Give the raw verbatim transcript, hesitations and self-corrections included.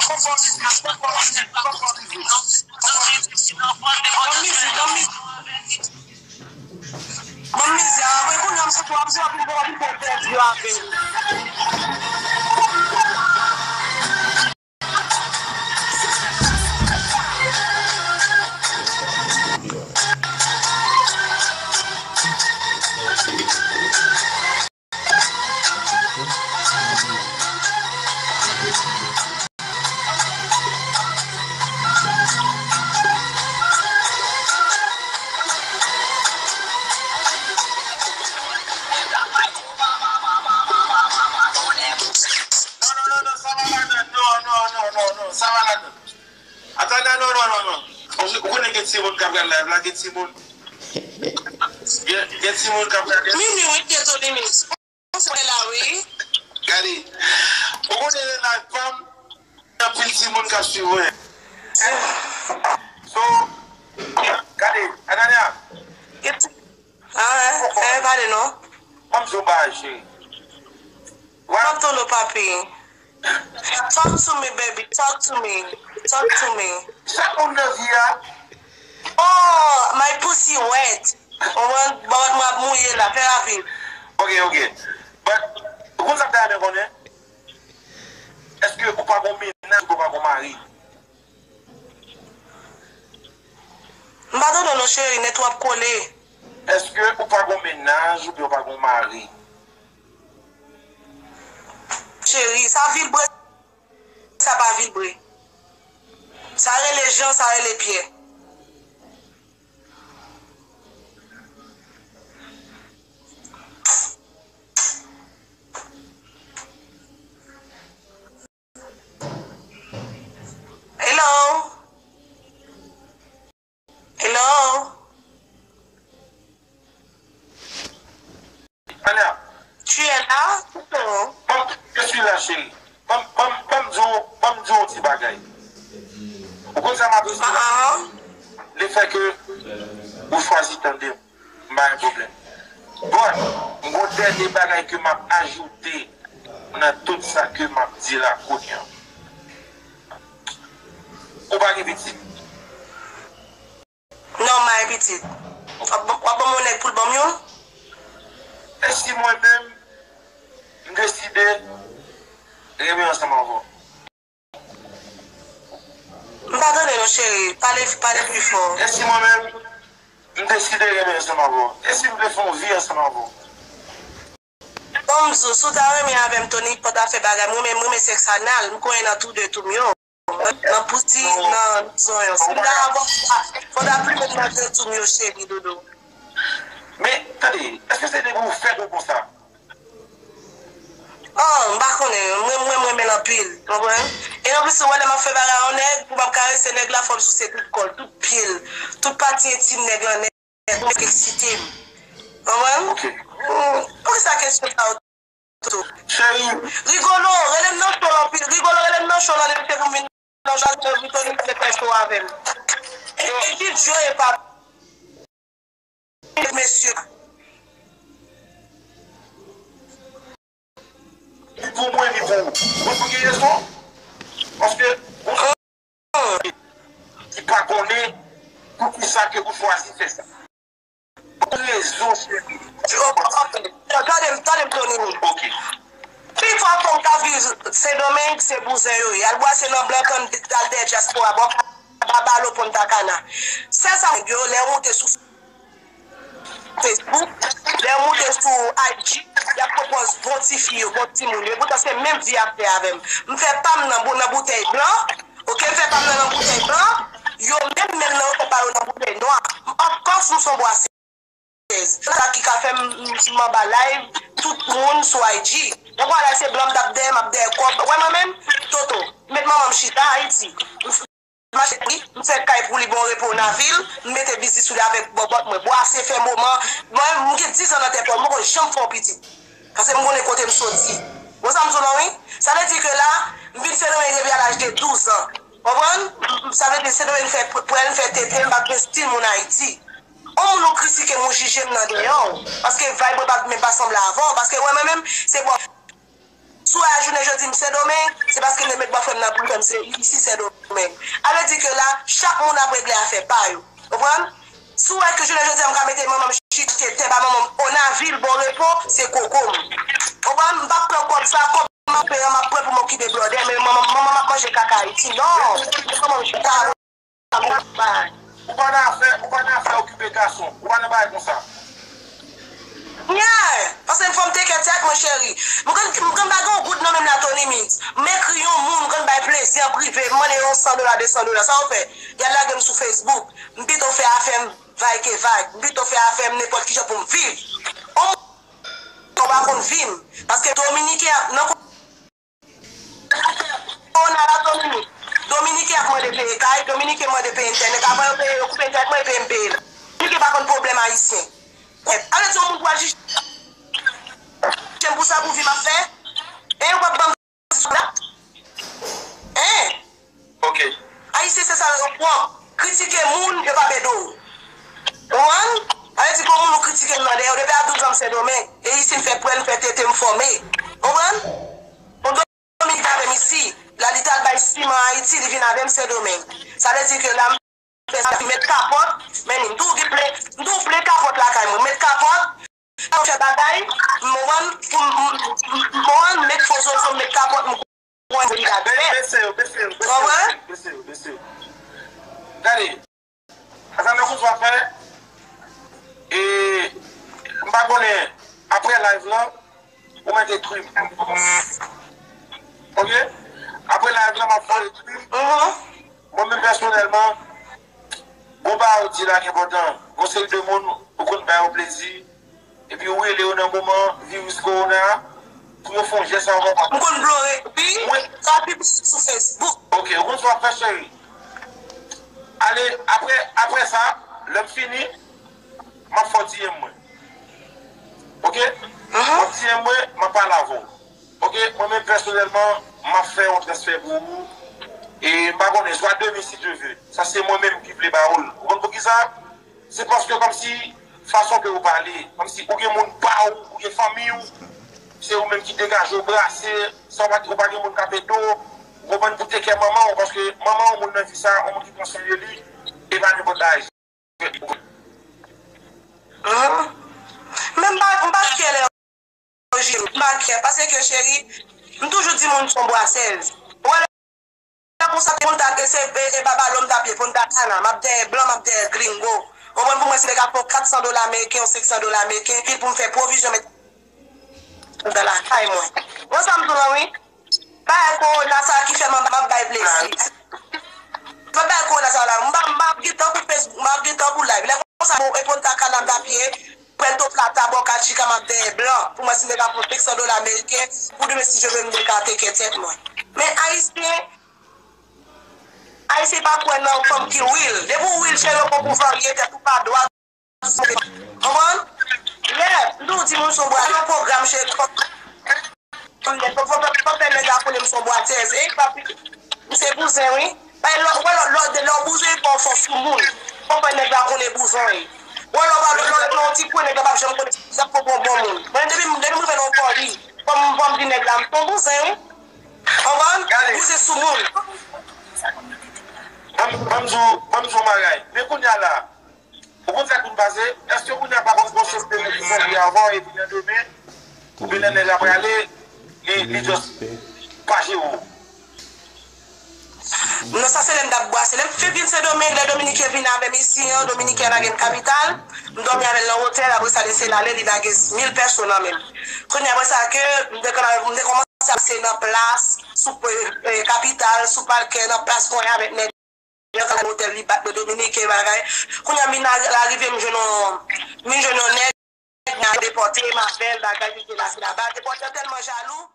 Ban m mizik, ban m mizik. Ban m mizik, a, wi, kounye a m santi w ap jwe, w ap vin, w ap vin fè entèvyou avè m. Non, non, non, non, sa va ladan. Non, non, non, non, non, sa va ladan. Ata, non, non, non, non, non. Ou, ou konnen gen timoun k ap gade live la, gen timoun. Gen, gen timoun k ap gade. Mimi, wi, dezole, Mimi. Mwen la, wi. Gade. Ou konnen live pa m, gen anpil timoun k ap swiv mwen. So, gade, Anania. Ah, eh, eh, pale non. Ban m di w bagay, cheri. Talk to me, papi. Talk to me, baby. Talk to me. Talk to me. Sa moun nan vi a. Oh, my pussy wet. Ou konprann? Bòbòt mwen ap mouye la. Fè rapid. Ok, ok. But, ou konn sa m ta renmen konnen? Èske ou pa gon mennaj, ou pa gon mari? M pa tande w non, cheri, nèt w ap kole. Èske ou pa gon mennaj oubyen ou pa gon mari? Cheri, sa vilbre, sa pa vilbre. Sa rele Jan, sa rele Pyè. Hello? Hello? Tania. Tu es là? Hello? Ban m, je suis là, chérie. Ban m, ban m, ban m di w, ban m di w yon ti bagay. Ou konn sa m apresye? Ah, ah. Le fè ke ou chwazi tande m. M pa gen pwoblèm. Bon, m gon dènye bagay ke m ap ajoute nan tout sa ke m ap di la kounye a. Ou pa gen pitit? Non, m pa gen pitit. W ap, w ap ban m yon nèg pou l ban m youn? E si mwen menm, m deside renmen ansanm avè w? M pa tande non, cheri. Pale, pale pi fò. E si mwen menm, m deside renmen ansanm avè w? E si m vle fè yon vi ansanm avè w? Bon, m di w, si w ta renmen avè m, Tony, pa ta fè bagay. Mwen menm, mwen renmen sèks anal. M konyen nan tou de tou m yo. Nan pouti, nan zonyon. Si m ta avè w, fò w ta plimen m nan de tou m yo, cheri, doudou. Men, tande, èske se depi ou fèt ou konsa? Oh, m pa konnen. Mwen, mwen, mwen renmen l anpil. Konprann? E anplis, ou wè, lè m ap fè bagay a yon nèg, pou m ap karese nèg la, fò m souse tout kò l, tout pye l, tout pati entim nèg lan nèt, pou m eksite m. Konprann? Ok. Hmm, poukisa kesyon sa yo tou? Cheri. Rigolo, rele m nan show l anpil. Rigolo, rele m nan show l anpil, se pou m vin nan show, m vin fè show avè m. E, e ki Joe e pa mesye. Ni pou mwen, ni pou ou. Mwen pou gen rezon. Paske, ou ki pa konnen poukisa ke ou chwazi fè sa. Ou gen rezon, cheri. Tande m, tande m, Tony. Ok. Pifò fanm k ap viv Sendomeng, se bouzen yo ye. Y al bwase nan blan, tann, al dèyè dyaspora, bò kaba, balo, Punta Cana. Sèl sa, yo, lè yo moute sou Facebook, lè yo moute sou I G, y ap pran pòz bon tifi yo, bon timoun yo. Epoutan se menm vi y ap fè avè m. M fè pa m nan bou-, nan boutèy blan, ok, m fè pa m nan, nan boutèy blan, yo menm, menm nan yo fè pa yo nan boutèy nwa. M ankò sou son bwase. Sa ki ka fè m, m, m anba live, tout moun sou I G. Yon kwa la se blan m t ap dèyè, m ap dèyè kòb. Wè mwen menm, Toto, met manman m chita Ayiti. M mache pou li, m fè kay pou li, bon repo nan vil, m mete biznis sou li avèk bòbòt mwen. Bwase fè moman, mwen, m gen diz an nan tèt mwen, m poko janm fè yon pitit. Paske m konnen kote m soti. Bon, sa m di w lan, wi. Sa vle di ke la, m vin Sendomeng depi a laj de douz an. Konprann? Sa vle di Sendomeng fè pwèl, m fè tete, m pa t gen stil moun Ayiti. On moun ou kritike m, ou jije m nan deyò w. Paske vibe mwen pa t menm pa sanble avè w. Paske wè mwen menm, se bò. Si w wè a jounen jodi m Sendomeng, paske m te met bòfrè m nan prizon, m se isi Sendomeng. Sa vle di ke la, chak moun ap regle afè pa yo. Konprann? Si w wè ke jounen jodi a m ka mete manman m chita tè ba manman m Onavil Bon Repo, se koko m. Konprann? M p ap pran kòb sa, kòb m ap peye an, m ap pran pou m okipe blòdè, men manman, manman m ap manje kaka Ayiti. Non! Manman m chita. Ou pa nan afè, ou pa nan afè okipe gason. Ou pa nan bagay konsa. Yeah! Paske fò m teke tèt mwen, cheri. M konn, m konn pa gen yon goud nan men m la, Tony Mix. M ekri yon moun, m konn bay plezi an prive, m mande yon san dola, de san dola. Sa w fè? Y al lage m sou Facebook. M pito fè afè m vag ke vag. M pito fè afè m nenpòt kijan pou m viv. Yon moun pa konn vi m. Paske Dominiken ap nan Kowona la, Dominiken. Dominiken ap mande peye kay, Dominiken mande peye entènèt. Avan yo peye, yo koupe entènèt mwen, yo peye m peye l. Dominiken pa konn pwoblèm ayisyen. Ale di yon moun pou al jije m pou sa pou vi m ap fè. E yo p ap ban m sou la. Hein? Ok. Ayisyen se sa yo pwòp. Kritike moun, yo p ap ede w. Ou konprann? Ale di gon moun ou kritike l nan dèyè w, depi a douz an m Sendomeng. E isi m fè pwèl, m fè tete, m fòme. Ou konprann? Yon Dominik avè m isi. La li t al bay siman Ayiti, li vin avè m Sendomeng. Sa vle di ke la m fè sa, m met kapòt, men m tou gen plen, m tou plen kapòt lakay mwen. M met kapòt, m fè bagay, m konprann, pou m, m, m, m konprann, m met fo zozo, m met kapòt, m konprann se li la. Bese yo, bese yo, bese yo, bese yo, bese yo. Gade. Sa nou konn sa fè, e, m pa konnen, apre live lan, ou mèt ekri m. Ok? Apre live lan, m ap fè ekri m. Mwen menm pèsonèlman, gon bagay ou di la ki enpòtan. Gon seri de moun, ou konn bay yo plezi. Epi ou rele yo nan moman viris kowona a, pou yo fè yon jès anvan. M konn plore, wi, wi, sa piblik sou Facebook. Ok, ou konn sa w ap fè, cheri. Ale, apre, apre sa, lè m fini, m ap fè w D M mwen. Ok? Mhm. W ap D M mwen, m ap pale avè w. Ok? Mwen menm pèsonèlman, m ap fè yon transfè pou ou. E m pa konnen, swa demen si Dye vle. Sa se mwen menm ki vle ba ou l. Ou konn poukisa? Se paske kòmsi fason ke ou pale, kòmsi ou gen moun pa ou, ou gen fanmi ou, se ou menm ki degaje w, brase, san ou pa, ou pa gen moun k ap ede w, ou konprann, pou teke manman w, paske manman w, moun nan vi sa, yon moun ki pran swen de li, e pa nenpòt bagay. Hum. Men m pa, m pa kè lè yo jije m, m pa kè, paske cheri, m toujou di moun se yon bwasèz. Ou wè lè konsa, moun ta, e se, e, e Babalò m t ap ye, Punta Cana, m ap dèyè blan, m ap dèyè gringo. Ou konprann, pou mwen, si nèg ap fè yon kat san dola ameriken, yon senk san dola ameriken, pil pou m fè pwovizyon, met nan lakay mwen. Ou wè sa m di w lan, wi. Bagay kowona sa ki fè m ap bay plezi. M ap bay kowona sa la. M ap, m ap gen tan pou Facebook, m ap gen tan pou live. Lè konsa, bon, e Punta Cana m t ap ye, Puerto Plata, Boca Chica, m ap dèyè blan. Pou mwen, si nèg ap fè senk san dola ameriken, pou demen, si Dye vle, m te ka teke tèt mwen. Men Ayisyen, Ayisyen pa kwè nan fanm ki real. Depi w real, cheri, yo pran pou varye, tèt ou pa dwat. Konprann? Yeah, m toujou di moun se yon bwatèz. Yon pwogram, cheri, fò, fò, fò, fò fè nèg la konnen m se yon bwatèz. E, papi, m se bouzen, wi. Bay lò, wè lò, lò, lè w bouzen, fò w fò sou moun. Fò fè nèg la konnen bouzen w ye. Wè lò, lò, lò, lò, yon ti pwen, nèg la p ap janm konnen si l ap fè bon, bon moun. Mwen, depi m, depi m rive nan yon foli, fò m, fò m di nèg la, m se yon bouzen, wi. Konprann? Bouzen sou moun. Ban m, ban m di w, ban m di w yon bagay. Men kounye a la, ou konn sa k vin pase? Èske kounye a pa konn gon sèten moun ki fè li avan epi nan demen, oubyen lè nèg la prale, li, li just pa jere w? Non, sa se lè m t ap bwase. Lè m fin vin Sendomeng, lè Dominiken vin avè m isi an, Dominiken lage m kapital, m dòmi avè l nan otèl, apre sa lese l ale, li lage mil pèso nan men m. Kounye a, apre sa ke m te kòmanse, m te kòmanse ap se nan plas, sou, eh, eh, kapital, sou pakè, nan plas konyen avèk nèg. Lè kay otèl li bat mwen Dominiken bagay. Kounye a m vin la, la rive m jwenn yon, m vin jwenn yon nèg, nèg la depòte m avè l bagay li te lase laba. Depòte an tèlman jalou,